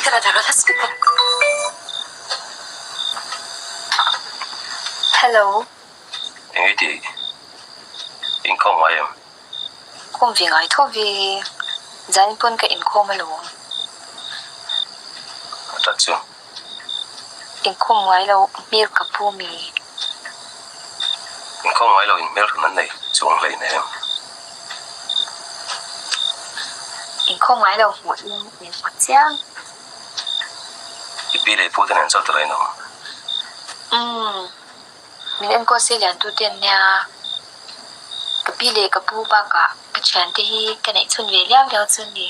Speaker ah dah rawh la speaker. Hello. Eng i tih? Inkhawm ngai em? Khawm ve ngai tho ve. Zanin pawn ka inkhawm alawm. A that chu. Inkhawm ngai lo hmel ka pu mi. Inkhawm ngai lo in hmel hran an nei chuang hlein em? Inkhawm ngai lo hmuh in min hmu chiang. I pi leh pu te nen chauh tura in awm. Umm. Min enkawl se lian tu te an nia. Ka pi leh ka pu bakah ka thiante hi ka neih chhun ve liau liau chu ni.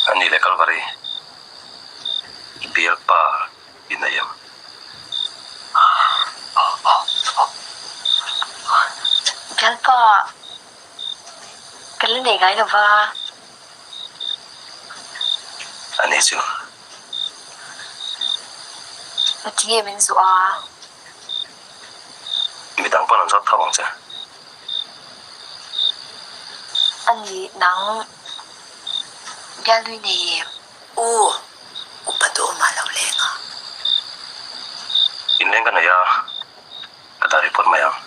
A ni leh Kalvari, bialpa i nei em? Bialpa ka la nei ngai lo va. A ni chu. Tinge min zuh a? Midang pawn an zawt tho ang che. A ni nang bialnui nei em? U, upa duhawm a lo leng a. Inleng ka nei a, ka dah report mai ang.